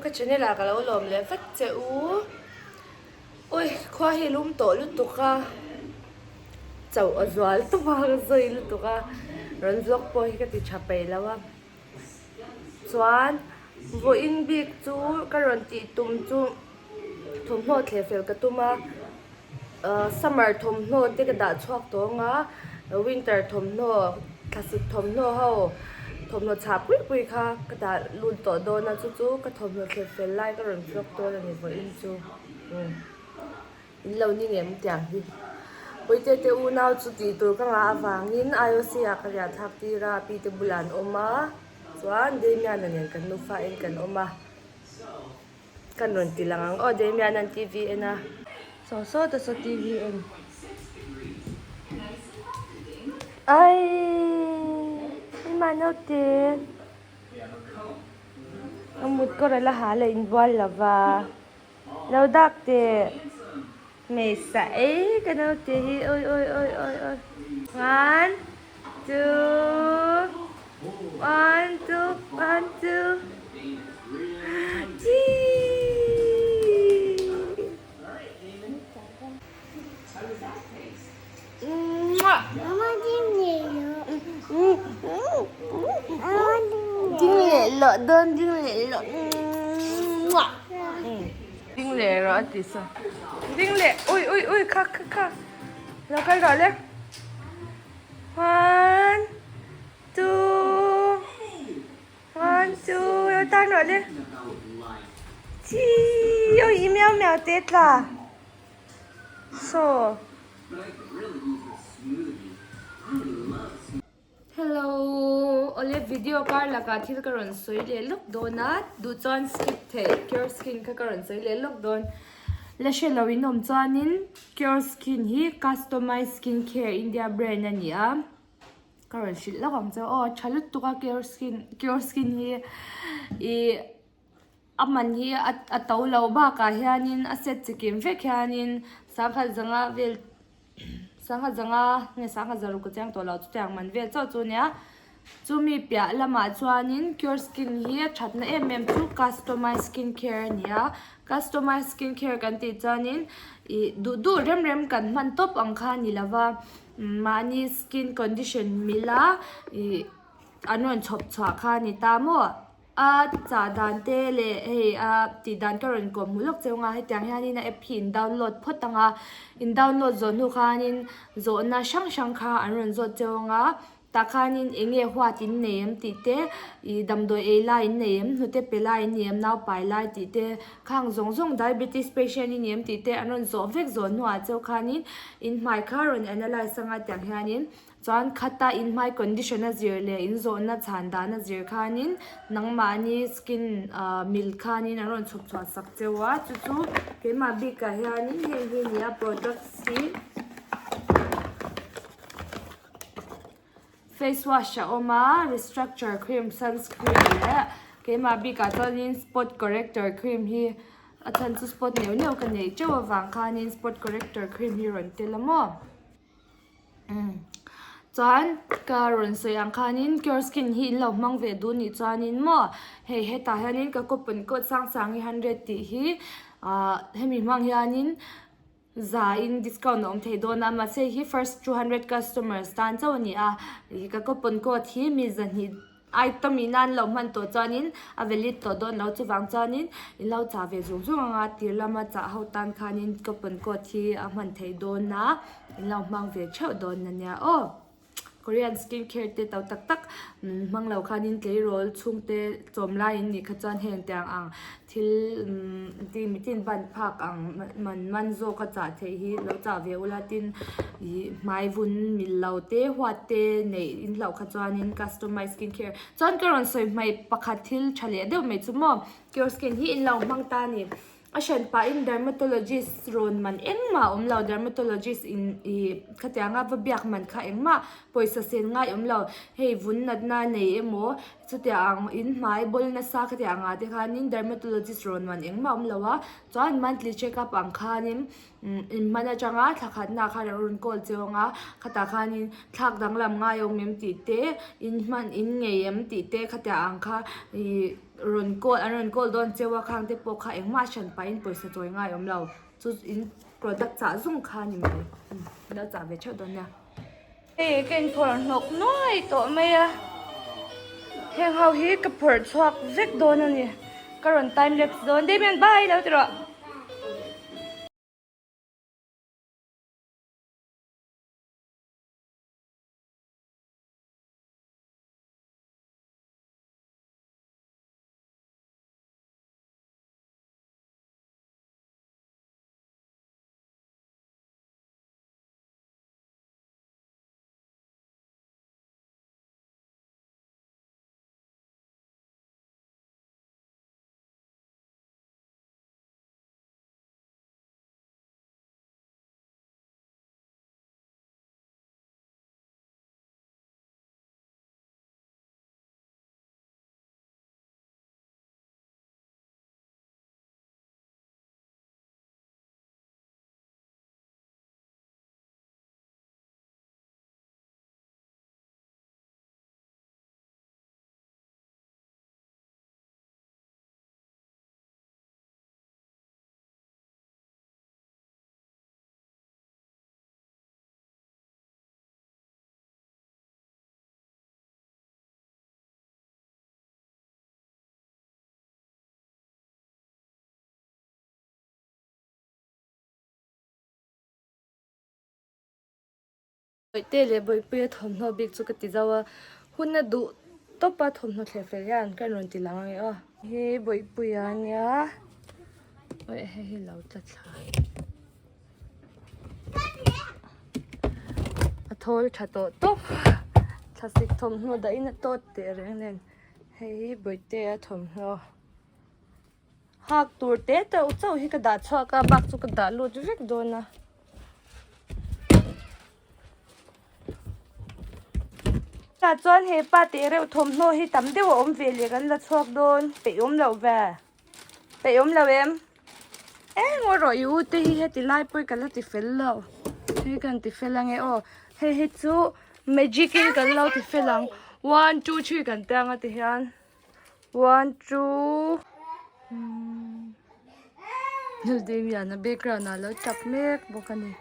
Ka channel ah ka lo lawm leh vek che u. Ui khua hi lum tawh lutuk a, chauh a zual tawp a ka sawi lutuk a, rawn vlog pawh hi ka ti tha peih lo a. Chuan vawiin bik chu ka rawn tih tum chu thawmhnaw thleh fel ka tum a. Summer thawmhnaw te ka dah chhuak tawh ang a, winter thawmhnaw thlasik thawmhnaw ho thawmhnaw chhah pui pui kha ka dah lut tawh dawn a chu chu ka thawmhnaw thlep fel lai ka rawn vlog dawn a ni vawiin chu in lo ni ngem tiang hi Puite te unau chu tih tur ka ngah avangin IOC ah ka riah thlak tir a pi te bulah an awm a chuan Damian-a nen kan nufa in kan awm a. Kan rawn ti lang ang aw Damian an TV en a. Saw saw ta saw TV en. Ai Ima naute. A mut kawr a la ha la inbual lova. Lo dak teh. Hmeisa ei ka naute hi oi oi oi oi oi. One two one two one two three. Ding leh loh dawn ding leh loh. Ding leh rawh a ti sa. Ding leh ui ui ui kha kha kha. Lo kal rawh le. One two one two lo tan rawh le. Chi ui i miau miau te tla. Saw. Hello awle video kar lakah thil ka rawn sawi leh lawk dawn a duh chuan skip theih cure skin kha ka rawn sawi leh lawk dawn la hre lo in awm chuanin cure skin hi customize skin care India brand a ni a ka rawn hrilh lawk ang che aw tha lutuk a cure skin cure skin hi ih a man hi a to lo bakah hianin a set chikim vek hianin sangha zanga vel sangha zanga nge sangha zaruk ka chiang tawh lo chutiang man vel chauh chu ania chumi piah lamah chuanin cure skin hi a thatna em em chu customize skin care a ni a customize skin care kan tih chuanin ih duh duh rem rem kan hman tawp ang kha a ni lova mahni skin condition mila ih an rawn chhawp chhuah kha a ni ta maw. A chah dan te leh hei a tih dan ka rawn kawm hmu lawk cheu anga hetiang hianin a app hi in download phawt ang a in download zawh hnu khanin zawhna hrang hrang kha an rawn zawt cheu anga tah khanin eng nge huat in nei em tih te ih damdawi ei lai in nei em hnute pe lai in nei em naupai lai tih te khang zawng zawng diabetes patient i ni em tih te an rawn zawh vek zawh hnuah cheu khanin in hmai kha rawn analyse anga tiang hianin. Chuan khata in hmai condition a zir leh in zawhna chhan dan a zir khanin nangmahni skin ah mil khanin an rawn chhawp chhuah sak cheu a chu chu keimah bikah hianin heng hi a ni a products hi face wash a awm a restructure cream sunscreen leh keimah bikah chuanin spot corrector cream hi a chhan chu spot neuh neuh ka neih teuh avang khanin spot corrector cream hi rawn tel a maw. Chuan ka rawn sawi ang khanin cure skin hi in lo hmang ve duh nih chuanin maw hei hetah hianin ka coupon code Sangsangi hundred tih hi ahh hemi hmang hianin za in discount a awm thei dawn a mahse hei hi first 200 customers tan chauh a ni a ih ka coupon code hi mi zahnih Item in an lo hman tawh chuanin a valid tawh dawn lo chuvang chuanin in lo chah ve zung zung anga tir lama chah ho tan khanin coupon code hi a hman theih dawn a in lo hmang ve theuh dawn ania aw. Korean skin care te to tak tak hmang lo khanin tleirawl chhungte chawm lai in nih kha chuan heng tiang ang Thil ti mitin ban phak ang man man zawk a chah theih hi lo chah ve ula tin ih hmai vun mil lo te huat te neih in hlauh kha chuanin customize skin care chuan ka rawn sawi hmaih pakhat thil tha leh deuh mai chu maw cure skin hi in lo hmang ta a ni a hran pahin dermatologist rawn man engmah a awm lo dermatologist in ih khatianga va biak man kha engmah pawisa sen ngai awm lo hei vun natna nei emaw Chutiang in hmai bawl nasa ka tih angah te khanin dermatologist rawn man engmah a awm lo a, chuan monthly check up ang khanin in hman atanga thla khatna khan an rawn call cheu ang a, khatah khanin thlak danglam ngai awm em tih te, in hman in ngei em tih te khatiang ang kha ih. rawn call an rawn call dawn cheu a khang te pawh kha engmah hran pahin pawisa chawi ngai awm lo chu in product chah zung kha a ni mai in lo chah ve theuh dawn nia. Hei ka inphawrh hnawk nuai tawh mai a heng ho hi ka phawrh chhuak vek dawn a ni ka rawn time lapse dawn Damian bye lo ti rawh. Bawihte leh Bawihpuia thawmhnaw bik chu ka ti zauh a, hun a duh tawp a thawmhnaw thleh fel hian ka rawn ti lang ange aw. Hi Bawihpuia ania awi hei hi lo tla thla a thawl tha tawh tawp thlasik thawmhnaw dahin a tawt teh reng nen hei hi Bawihtea thawmhnaw. Hak tur te teuh chauh hi ka dah chhuak a bak chu ka dah lut vek dawn a. Tah chuan he pa teh reuh thawmhnaw hi tam deuh a awm ve leh kan la chhuak dawn peih awm loh ve peih awm lo em eng aw rawh i u te hi heti lai pawh ka la ti fel lo hei kan ti fel ange aw hei hi chu magic in kan lo ti fel ang one two three kan ti anga ti hian. One two Damian a background ah alo tap mek bawk a ni.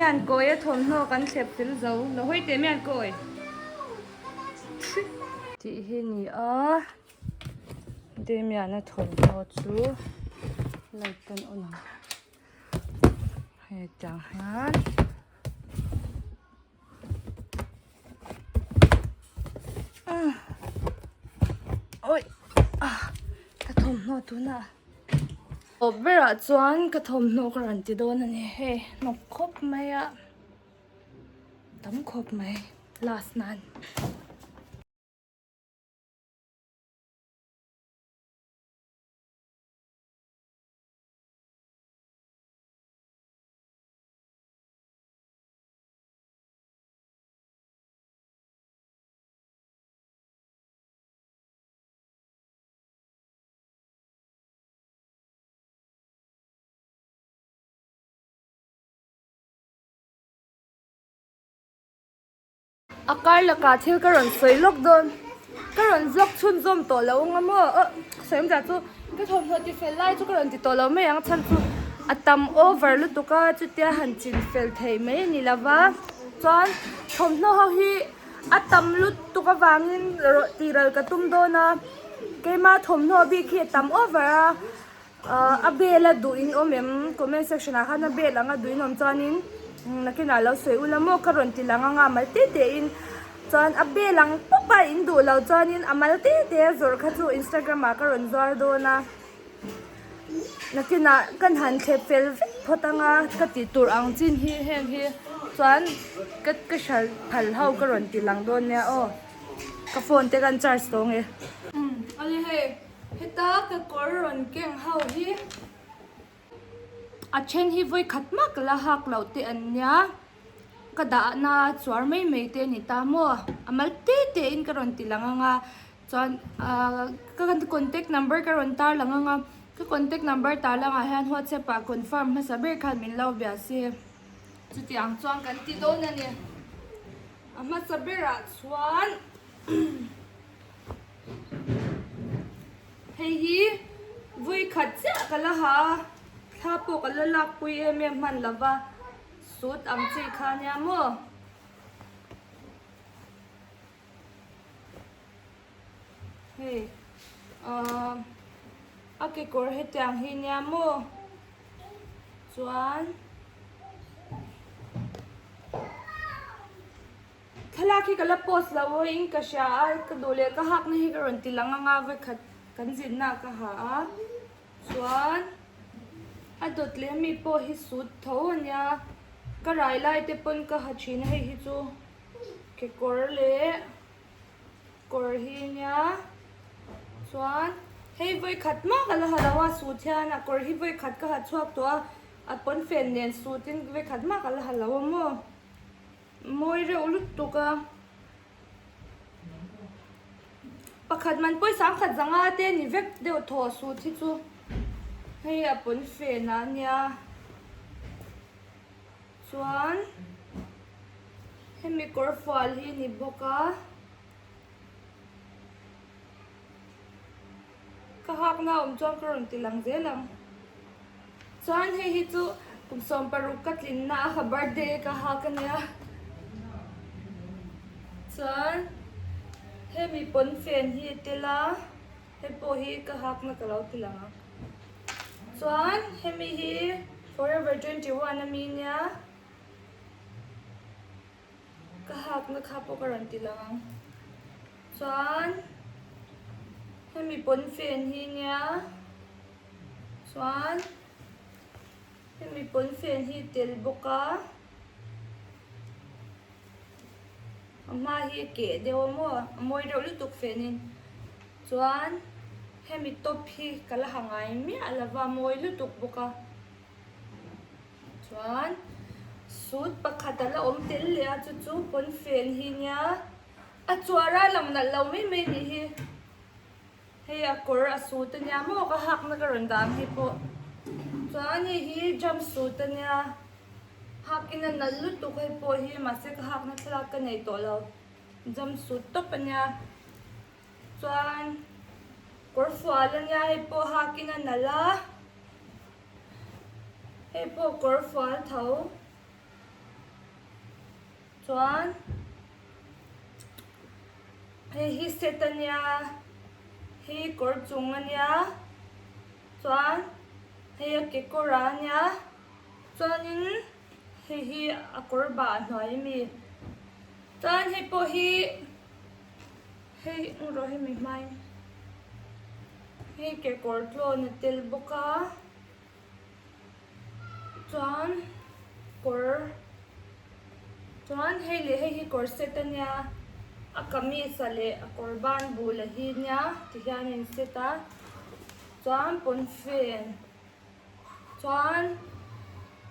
Mian kawi a thawmhnaw kan thlep fel zo lo hawi teh mian kawi tih hi ni a Damian a thawmhnaw chu light kan on ang. Hetiang hian awi ah ka thawmhnaw tunah tawp berah chuan ka thawmhnaw ka rawn ti dawn a ni hei hnawk khawp mai a tam khawp mai last nan. A kar lakah thil ka rawn sawi lawk dawn ka rawn vlog chhunzawm tawh lo ang a maw aw sawi awm zah chu ka thawmhnaw ti fel lai chu ka rawn ti tawh lo mai ang chhan chu a tam over lutuk a chutia han chin fel thei mai a ni lo va chuan thawmhnaw ho hi a tam lutuk avangin tih ral ka tum dawn a keima thawmhnaw bik hi a tam over a. A bel a duh in awm em? Comment section ah khan a bel ang a duh in awm chuanin nakinah lo sawi ula maw ka rawn ti lang anga mal te te in chuan a bel ang pawp a in duh lo chuanin a mal te te a zawrh kha chu Instagram ah ka rawn zuar dawn a nakinah kan han thlep fel vek phawt anga ka tih tur ang chin hi heng hi. Chuan ka ka hralh phal ho ka rawn ti lang dawn nia aw. Ka phone te kan charge tawh nge. Umm awle hei heta ka kawr rawn keng ho hi a then hi vawi khat mah ka la hak loh te an nia ka dahna chuar mai mai te a ni ta maw a mal te te in ka rawn ti lang ang a chuan ahh ka contact number ka rawn tar lang ang a ka contact number tar langah hian whatsapp ah confirm hmasa ber khan min lo bia se. Chutiang chuan kan ti dawn a ni. A hmasa berah chuan hei hi vui khat chiah ka la ha a, thla pawh ka la lak pui em em hman lo va, suit ang chi kha nia maw. Hei ahh a kekawr hetiang hi nia maw chuan thlalak hi ka la post lo a in ka hria a ka duh leh ka hak na hi ka rawn ti lang anga vawikhat kan zinna ah ka ha a chuan a dawt leh ami pawh hi suit tho ania ka rai lai te pawn ka ha thin a hei hi chu. Kekawr leh kawr hi nia chuan hei vawi khat mah ka la ha lo a suit hian a kawr hi vawi khat ka ha chhuak tawh a a pawnfen nen suit in vawi khat mah ka la ha lo a maw mawi reuh lutuk a pakhat man pawisa ang khat zanga te ni vek deuh thaw suit hi chu hei a pawnfen ah nia. Chuan hemi kawr fual hi ni bawk a ka hakna awm chuan ka rawn ti lang zel ang chuan hei hi chu kum 16 ka tlinna a ka birthday ka hak ania chuan hemi pawnfen hi a tel a hei pawh hi ka hakna ka lo ti lang ang. Chuan hemi hi forever 21 ami nia ka hakna kha pawh ka rawn ti lang ang chuan hemi pawnfen hi nia chuan hemi pawnfen hi tel bawk a a hma hi a keh deuh a maw a mawi deuh lutuk fenin. Chuan hemi top hi ka la ha ngai miah lo va, mawi lutuk bawk a. Chuan suit pakhat a la awm tel leh a, chu chu pawnfen hi nia a chuar a lang nalh lo mai mai nih hi. Hei a kawr a suit a nia maw ka hakna ka rawn dah ang hei pawh. Chuan hei hi jump suit a nia, hakin a nalh lutuk hei pawh hi mahse ka hakna thlalak ka nei tawh lo, jump suit tawp a nia. Chuan kawr fual a nia hei pawh hakin a nalh a, hei pawh kawr fual tho chuan hei hi set a nia hei kawr chung a nia chuan hei a kekawr ah a nia chuanin hei hi a kawr bah hnuai ami chuan hei pawh hi. Hei erawh hi mi hmai hei kekawr tlawn a tel bawk a chuan kawr chuan hei leh hei hi kawr set a nia a kamis ah leh a kawr ban bul a hi nia tihian a in set a chuan pawnfen. Chuan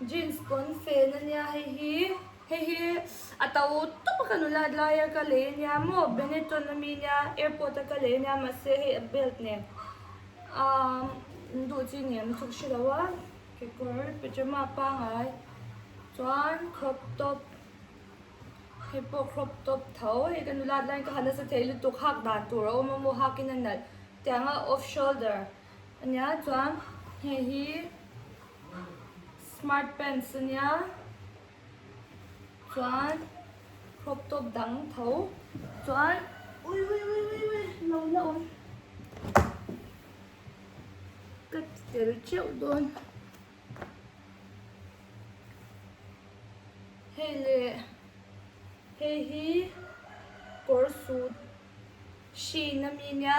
jeans pawnfen a nia hei hi hei hi a to tawp a ka nulat lai a ka lei a nia maw Benetton ami nia airport a ka lei a nia mahse hei a belt nen ahh an duh chi ni em chu ka hre lo a kekawr pajama pangai chuan crop top hei pawh crop top tho hei ka nulat laiin ka ha nasa thei lutuk hak dan tur a awm a maw hakin a nalh tiang a off shoulder. Ania chuan hei hi smart pants ania chuan crop top dang tho chuan ui ui ui ui ui lo la awm ka ti tel teuh dawn hei leh hei hi kawr suit hrin ami nia.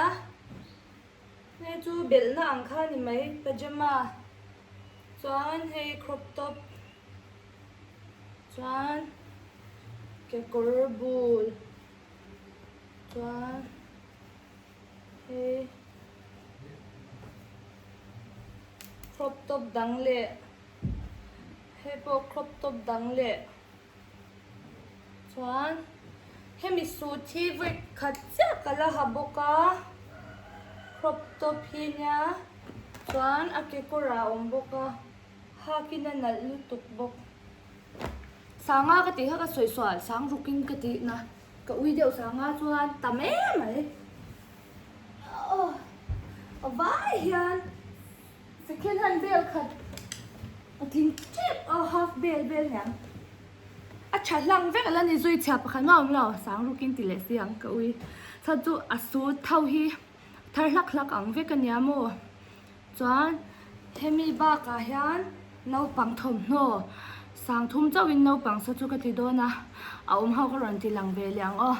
Hei chu belhna ang kha a ni mai pajama chuan hei crop top Chuan kekawr bul chuan hei crop top dang leh hei pawh crop top dang leh chuan hemi suit hi vawi khat chiah ka la ha bawk a crop top hi nia chuan a kekawr ah a awm bawk a. Hakin a nalh lutuk bawk. Sanga ka tih kha ka sawi sual, sang rukin ka tih na. Ka ui deuh sanga chuan tam em mai. A vai hian second hand bel khat a tling tep a, half bel vel niang. A tha hlang vek ala ni zui chhia pakhat mah awm lo, sang rukin ti leh si ang ka ui. Chhan chu a sut tho hi thar hlak hlak ang vek ania maw. Chuan hemi bakah hian naupang thawmhnaw sang thum chauhin naupang sa chu ka ti dawn a, a awm ho ka rawn ti lang ve leh ang aw.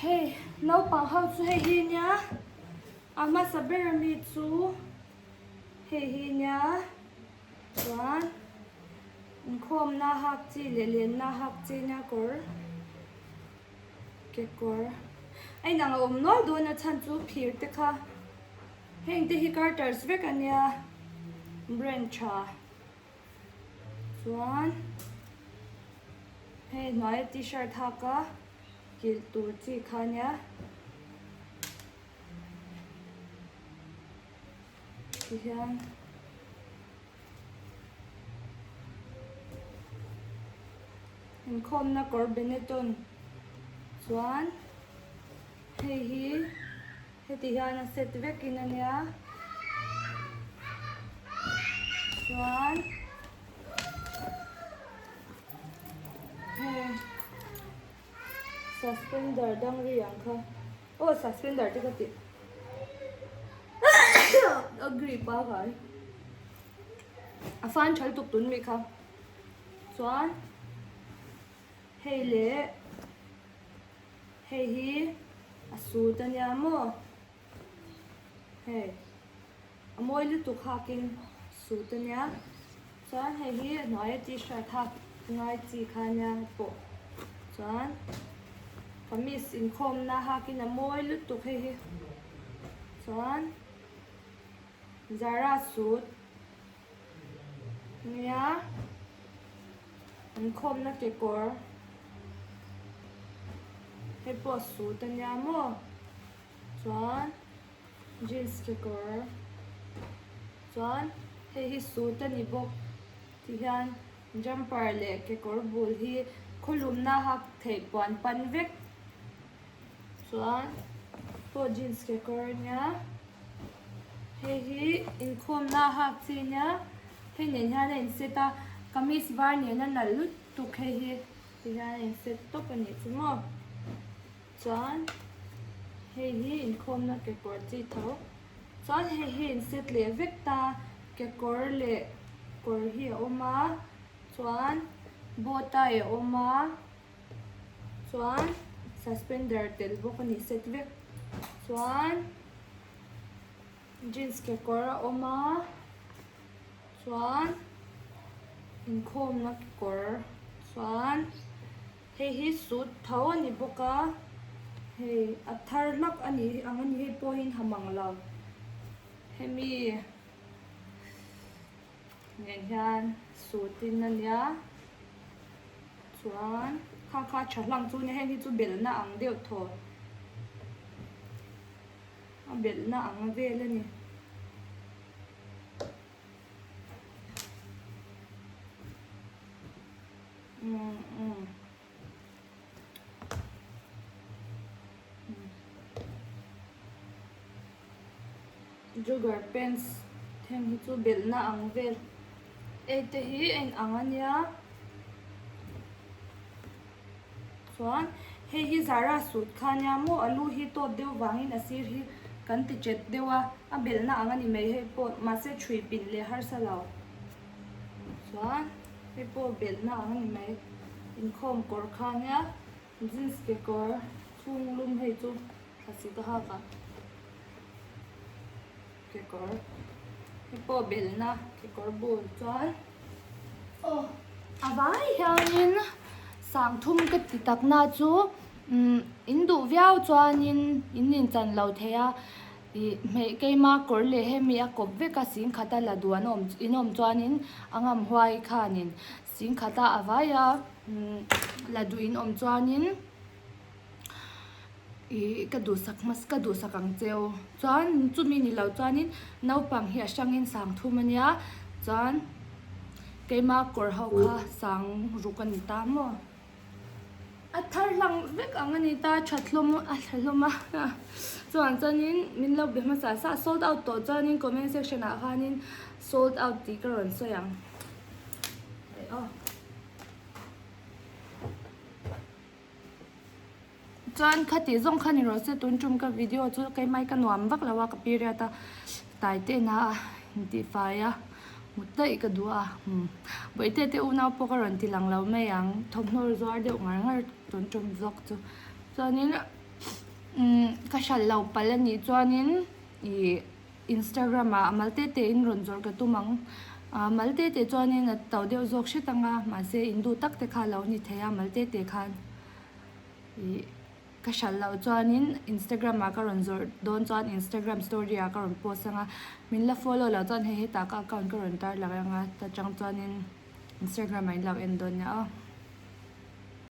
Hei naupang ho chu hei hi nia, a hmasa ber ami chu hei hi nia, chuan inkhawmna hak chi leh lenna hak chi nia kawr kekawr a inang a awm nual dawn a chhan chu phir te kha. Heng te hi Carters vek a nia brand tha chuan hei hnuaia t-shirt hak a kilh tur chi kha nia. Tihian inkhawmna kawr Benetton chuan hei hi. Heti hian a set vekin a nia. Chuan hei suspender dang ri ang kha. Aw suspender te ka ti. A grip a kai. A fan thal tuk tun mi kha. Chuan hei leh Hei hi a sut a nia maw? Hei a mawi lutuk hakin sut a nia. Chuan hei hi a hnuaia t-shirt hak ngai chi kha a nia pawh. Chuan kamis inkhawmna hakin a mawi lutuk hei hi. Chuan Zara sut nia inkhawmna kekawr. Hei pawh suit a nia maw chuan jeans kekawr chuan hei hi suit a ni bawk tihian jumper leh kekawr bul hi khawlumna hak theih puan pan vek chuan pawh jeans kekawr a nia hei hi inkhawmna hak chi a nia hei nen hian a in set a kamis var nen a nalh lutuk hei hi. Tihian a inset tawp a nih chu maw? Chuan hei hi inkhawmna kekawr chi tho. Chuan hei hi inset leh vek ta, kekawr leh kawr hi a awm a, chuan bow tie a awm a, chuan suspender tel bawk a ni set vek. Chuan jeans kekawr a awm a. Chuan inkhawmna kekawr chuan hei hi suit tho a ni bawk a, hei a thar hlak a nih ang a ni hei pawh hi ha mang lo hemi nen hian suit in a nia chuan kha kha tha hlang chu nia heng hi chu belhna ang deuh thaw a belhna ang vel a ni. Jogger pants heng hi chu belhna ang vel ei te hi a inang a nia chuan hei hi Zara suit kha a nia maw a lu hi tawt deuh vangin a sir hi kan ti chet deuh a. A belhna ang a ni mai hei pawh mahse thui pin leh harsa lo chuan hei pawh belhna ang a ni mai inkhawm kawr kha nia jeans kekawr chhung lum hei chu thlasik a hak a kekawr hei pawh belhna kekawr bul chuan aw. A vai hianin sangthum ka ti tak na chu umm in duh viau chuanin in inchan lo thei a ih hmeh keima kawr leh hemi a kawp vek a singkhat a la duh an awm in awm chuanin a ngam huai khanin singkhat a a vai a umm la duh in awm chuanin. Ih ka duhsak hmasa ka duhsak ang che aw chuan chumi ni lo chuanin naupang hi a hrangin sang thum a nia chuan keima kawr ho kha sang ruk a ni ta maw a thar hlang vek ang a ni ta that hlawm a tha hlawm a chuan chuanin min lo be hmasa sa sold out tawh chuanin comment section ah khanin sold out tih ka rawn sawi ang aw. Chuan khati zawng kha ni rawh se tun tum ka video chu keimai ka nuam vak lo a ka period a tai te na a intih fai a mut daih ka duh a umm bawihte te unau pawh ka rawn ti lang lo mai ang thawmhnaw zuar deuh ngar ngar tun tum vlog chu chuanin umm ka hralh lo palh a nih chuanin ih. Instagram ah mal te te in rawn zawrh ka tum ang. Ah mal te te chuanin a to deuh zawk hret ang a, mahse in duh tak te kha a lo ni thei a mal te te khan ih ka hralh loh chuanin Instagram ah ka rawn zawrh dawn chuan Instagram story ah ka rawn post ang a, min la follow loh chuan hei hetah ka account ka rawn tar lang ang a, ta chang chuanin Instagram ah in lo en dawn nia aw.